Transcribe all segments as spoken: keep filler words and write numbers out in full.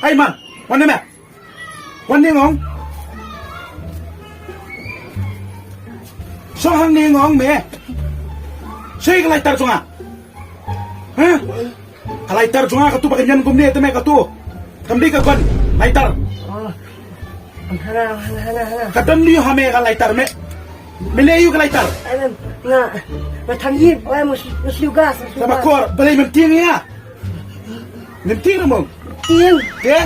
Ai man, wan ne me. Wan ne ngong. Song hang ne ngong me. Soi ka lighter jong nga. Ha? Ka lighter jong nga katu ba ka nyan kumne te me katu. Kam dei ka gun lighter. Oh. Hana, hana, hana, hana. Ka don liu ha me ka lighter me. Me leh ïa u ka lighter. Em, em, nga, nga tang ïa, oi, mus, mus liu gas, mus liu gas. Kaba kor, balei mem tieng ïa. Mem tieng mo. Tieng. Te.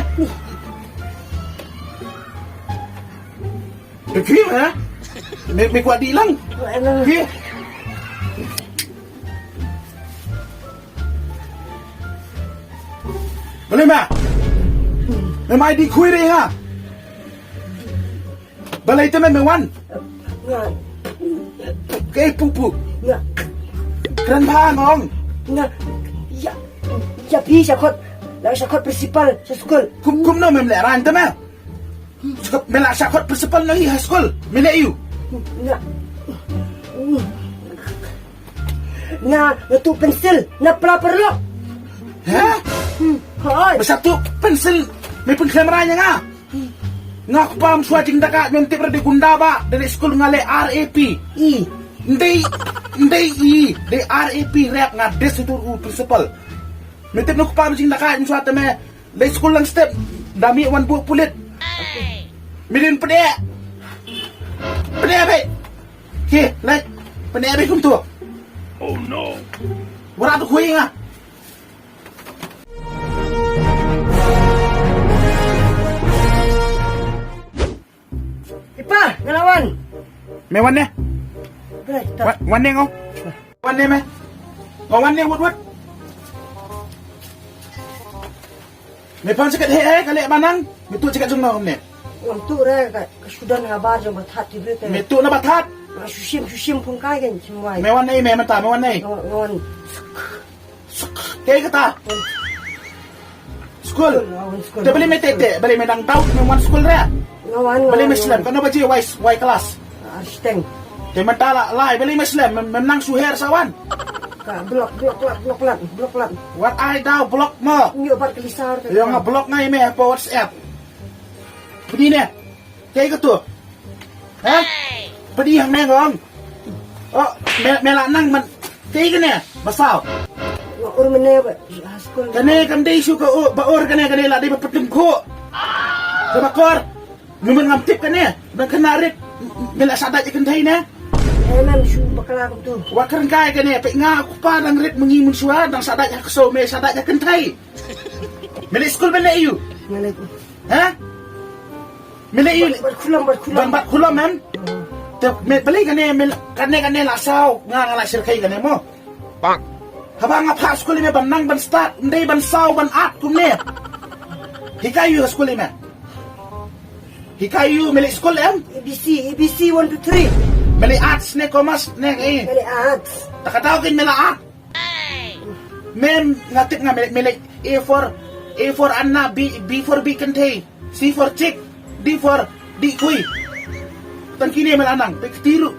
Te tieng, ha? Me, me kwah dih lang. Em, em. Te. Balei ma? Me mai dih khuid ïa nga. Balei te me me wan? Nga. Kei pu pu. Nga. Kren bha ngong. Nga. Ïa. Ïa phi sha khot. La sha khot principal sha skul. Kum kum no mem leh rang te me. Sha khot me la sha khot principal no hi ha skul. Me leh ïa u. Nga. Nga, nga tuh pensil na pla paralok. Ha? Hmm, hoi. Masa tuh pensil me pynkhlem rang ïa nga. Nga kpa mswa jingdaka mem tip ra dei gunda ba dei skul nga leh R A P. I. Ndei ndei i dei R A P rep nga des tu u principal. Me tip na kpa jingdaka mswa te me leh skul lang step da mi wan bu pulit. Me din pede. Pede be. Ki, leh. Pede be kum tu. Oh no. Wara tu khui nga. Ipa, nga la wan. Me wan ne? Wan, wan ne ngong. Wan ne me? Ngong wan ne wut wut. Me pan sikat he he ka leh manang. Me tu sikat jong ngong ne. Ngong tu re ka sudan habar jong bathat ti bete. Me tu na bathat. Susim susim pun kai kan semua. Me wan ne me mata me wan ne. Ngong. Te kata. Skul. Te beli me te te beli me dang tau me wan skul re. Beli me slem kano baje wai wai kelas. Arsteng. Te mentala lai beli me slem me nang suher sawan. Ka blok blok blok blok lan blok lan. Wat ai dau blok mo. Nyo bat kelisar. Yo nga blok ngai me apa WhatsApp. Bini ne. Kei ka tu. Ha? Padi hang neng ong. Oh, me me la nang man. Kei ka ne. Basau. Ur mene ba. Haskul. Kane kan dei shu ka u ba ur kane kane la dei ba petum ko. Ka ba kor. Numan ngam tip kane. Nang kena rit. Me la sadat ikan thai ne. Enan shu bakla ka tu. Wa kren kai kane pe nga kupa nang rit mengi mun shuwa nang sadat ha keso me sadat ha kenthai. Me le skul me le iu. Ngale. Ha? Me le iu. Bat khulom bat khulom. Bat khulom em. Te me beli kane me kane kane la sau nga nga la sirkai kane mo. Bang. Haba nga phah skul me ban nang ban start ndei ban sau ban at kumne. Hikai yu skul me. Hikai yu me le skul em. A B C A B C one two three. Me le arts ne commerce ne eh. Me le arts. Takatau kin me le art. Mem nga tip nga melek melek A for A for Anna, B B for B kynthei, C for chick, D for D kui. Tang kine mela nang pek tiru.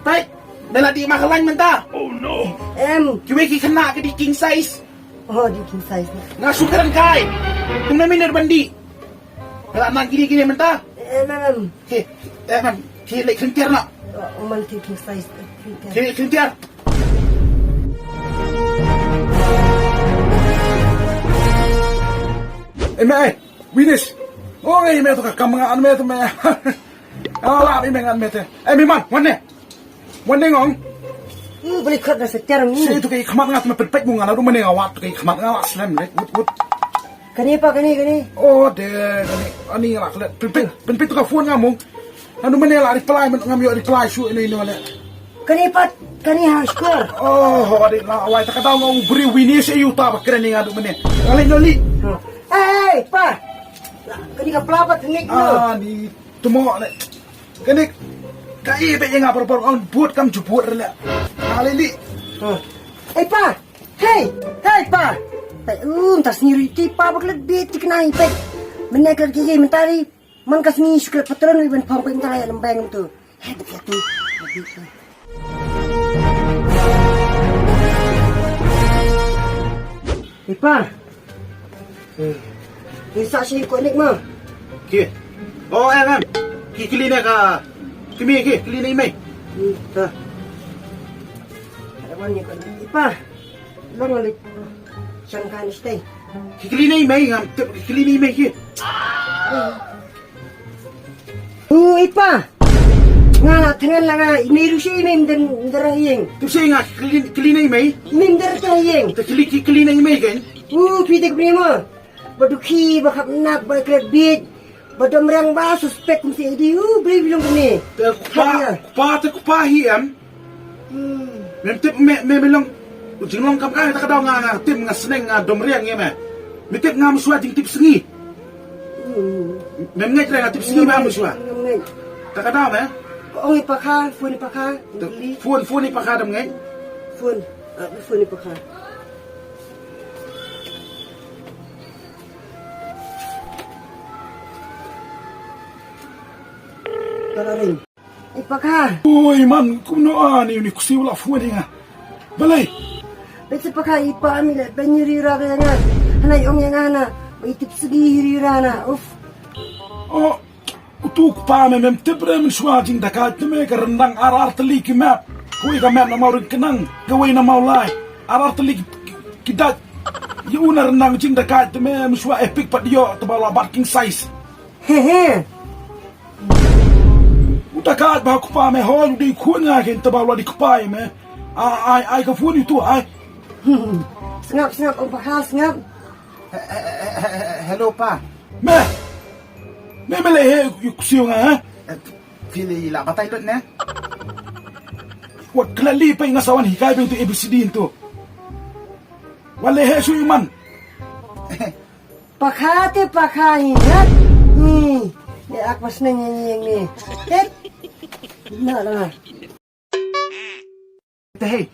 Pek mela di ma kalain menta. Oh no. Em. Kiwe ki kena ke di king size. Oh di king size. Nga sukaran kai. Tung na miner bandi. Mela nang kini kini menta. Em em em. Ki em em ki lek kyntiar na. Oh man ki king size. Ki lek kyntiar. Eme ai, Winis. Oh eme tu ka kam nga an me tu me. Ala eme ngan me te. Eme man, wan ne. Wan ne ngong. Hmm, beli khat na seter mi. Si tu kai khmat nga tu me pet pet bunga lalu mane nga wat tu kai khmat nga wa slem lek wut wut. Kani pa kani kani. Oh de kani ani la klet. Pin pin pin pin tu ka phone nga mung. Anu mane la reply man ngam yo reply shu ino ino le. Kani pa kani ha score. Oh ho de la wai ta ka daw nga u bri wini se yu ta ba kren ni nga du mane. Ngale no li. Hey pa. Kani ka pla pa tnik no. Ah ni tumo le. Kani ka i be nga por por on but kam jubut le. Ngale li. Hey pa. Hey, hey pa. Hey, um, tas ni riti pa baklet bit tik nai pe. Mene klet kiki mentari. Man kas ni suklet patron wi ben pom pe mentari lembeng tu. Hey, betul. Hey pa. Ki sa shi ko nik ma. Ki. Oh, eh, kan. Ki kli ne ka. Ki me ki, kli ne mai. Hmm, ta. Ada wan ni ko nik. Ipa. Long lik. Shan kan stay. Ki kli ne mai ngam tip ki kli ne mai ki. U ipa. Nga la tngan la nga ini rusi ini mden mdera yeng. Tip si nga kli, kli ne mai. Ini mdera tngan yeng. Te kli, ki kli ne mai kan. U phi te kli ma. Ba dukhi, ba khapnap, ba kret bit, ba domreng, ba suspek kum si idi. U bri bilong kni. Te kpa, kpa te kpa hi em. Hmm. Mem tip me, me bilong. U jinglong kam kai ta ka daw nga, nga tip nga sneng nga domreng ya me. Me tip nga muswa jingtip sngi. Hmm. Mem ngai kre nga tip sngi ba muswa. Ngam ngai. Ta ka daw me. Ong ipa kha, phone ipa kha. Phone, phone ipa kha dam ngai. Phone. Ah, phone ipa kha. Tara ring. Ipa kha. Oi man, kumno ani uni kusi wala phone nga. Balai. Bese pa kha ipa mi le ben yuri ra ga nga. Hana yong ya nga na. Ba itip sigi yuri ra na. Uf. Oh. Utu kpa me mem tip re mynshuwa jingdakait te me ka rendang ar ar tylli ki map. Kawei ka map na Mawryngkneng, kawei na Mawlai. Ar ar tylli ki, ki, ki dait. Ïa u na rendang jingdakait te me mynshuwa epic pat ïoh te ba la bat king size. He he. U dakait ba kpa me hoi u dei khun nga ken te ba la di kpa ïa me. Ai ai ai ka phone itu ai. Sngap sngap ong pa kha sngap. He- he- he- he- he- Hello pa. Me. Me me le he yu ksiu nga ha. Eh, Phi le i la batai lut ne. Wat kla li pa nga sawan hikai beng tu A B C D tu. Wale he su iman. Pakha te pakha hi ha. Ni. Ni ak pas nang ni ni. Tet. Na la. Te hei,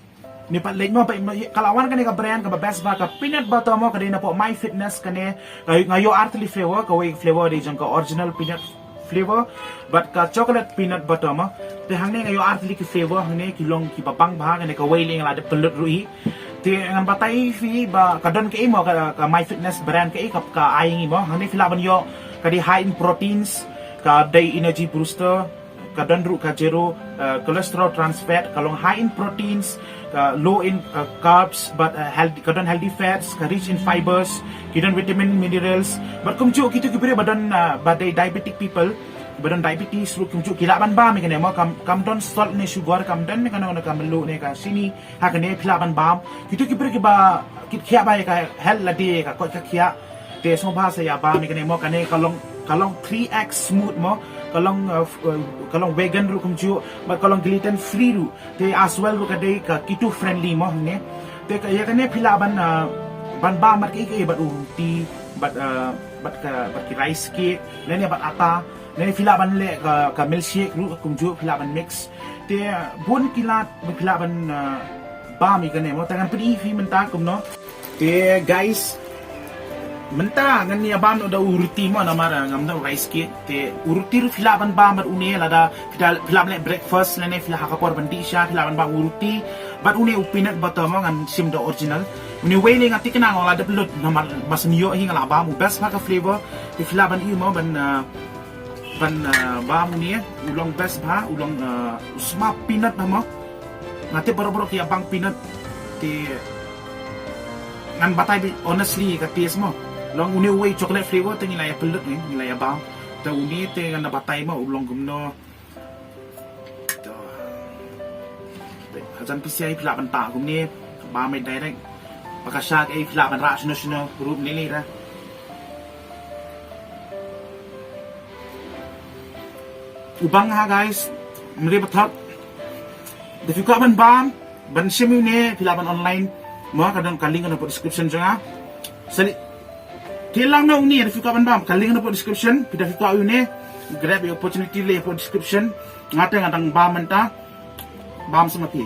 ni pat leit mo ba ka la wan kane ka brand kaba best ba ka peanut butter mo ka dei na pok My Fitness kane. Ka nga ïoh artylli flavor, kawei flavor dei jong ka original peanut flavor bad ka chocolate peanut butter mo. Te hangne nga ïoh artylli ki flavor hangne ki long kiba bang bha, kane kawei lei nga la dep pynlut ruh hi. Te ngan batai phi ba ka don kaei mo ka, ka My Fitness brand kaei ka, ka ai ngi mo. Hangne phi lah ban ïoh ka dei high in proteins, ka dei energy booster, ka don ruh ka zero, uh, cholesterol trans fat, ka long high in proteins, ka low in, uh, carbs, but, uh, healthy, ka don healthy fats, ka rich in fibers, ki don vitamin, minerals, but kumjuh kito ki briew ba don, uh, ba dei diabetic people, ba don diabetes ruh kumjuh ki lah ban bam ïa kane mo, kam, kam don salt ne sugar, kam don ne kano kano ka mluh ne ka sini, ha kane phi lah ban bam. Kito ki briew kiba kit khiah ba ïa ka health lade ka koit ka khiah. Te sngewbha sa ïa bam ïa kane mo, kane ka long, ka long three X smooth mo. Ka long, uh, f- uh, ka long vegan ruh kumjuh, bad ka long gluten free ruh. Te as well ruh ka dei ka keto friendly mo hangne. Te ka ïa kane phi lah ban, uh, ban bam bad kaei kaei, bad u roti, bad, uh, bad ka, bad ki rice cake, lane bad atta. Lane phi lah ban leh ka, ka milkshake ruh kumjuh phi lah ban mix. Te bun ki lad ba phi lah ban, uh, bam ïa kane mo, te ngan pyni phi mynta kumno. Te guys, mynta ngan ïa bam noh da u roti mo, namar, uh, ngam don rice cake. Te u roti ruh phi lah ban bam bad une, lada phi lah, phi lah ban leh breakfast lane phi lah ha ka por ban dih sha, phi lah ban bam u roti bad une u peanut butter mo, ngan shim da original. Une wei lei nga thikna nga la dep lut namar ba shen ïoh hi nga la bam, u best bha ka flavor. Te phi lah ban ïoh mo ban, uh, ban, uh, bam une, u long best bha, u long, uh, u sma peanut bha mo. Nga tip baroh baroh ki ïa bang peanut. Te ngan batai beit honestly ka taste mo. Long une uwei chocolate flavor te ngi la ïa pynlut ne, ngi la ïa bam. Te une te ngan da batai mo u long kumno. To. Hajan phi sngewsih phi lah ban tah kumne, bam direct. Ba ka sha kaei phi lah ban rah shano shano ruh ne lei ra. U bang ha guys, mri bathak. Da phi kwah ban bam, ban shim une, phi lah ban online. Mo ka don ka link na description jong nga. Sali. Te lang na une, da phi kwah ban bam, ka link na description, phi da phi kwah une. Grab your opportunity leh description. Nga te nga dang bam mynta. Bam sa ma phi.